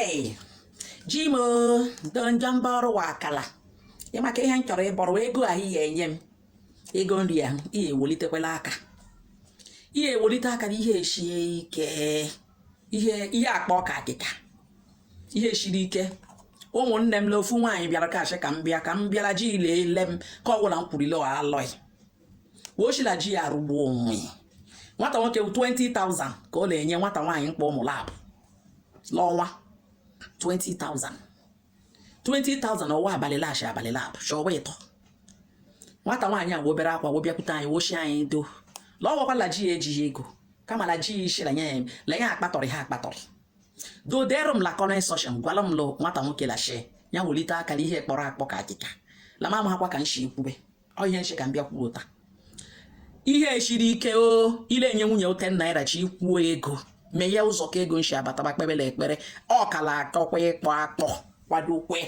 Hey, Jimo donjọ mbọrụ wa akala ị maka ihe m chọrọ ịbọrọ ego ahụ ihe enye m ego nri ahụ ihe ewelitekwala aka ihe ewelite aka na ihe eshie ike ihe ihe akpọ ka akịka ihe shiri ike. Ụmụnne m la ofu nwaanyị bịara kashi ka m bịa ka m bịara ji lele m ka ọ gwụla m kwurile alọị wochila ji ya arụgbuo onwe nwata nwoke 20,000 ka ọ na-enye nwata nwaanyị mkpa ụmụ labụ n'ọnwa 20,000 20,000 ọwa abalị lashi abalị labụ shọwa ịtọ. Nwata nwaanyị a obere akwa wo bịakwute anyị wochi anyị do lọwakwala ji ya ejighị ego kama la ji isi la nye la ya akpatọrị ha akpatọrị doderụ m la comment section gwala m lụ nwata nwoke la shi ya welite aka na ihe kpọrọ akpọ ka akịka la ma akwa ka nshi ekwube ọ ihe nshi ka m bịa kwuo taa. Ihe shiri ike o ile enye nwunye ₦10 chi ikwuo ego meghe ụzọ ka ego nshi abataba kpebele ekpere ọ kala akọkwa ịkpọ akpọ kwadokwe.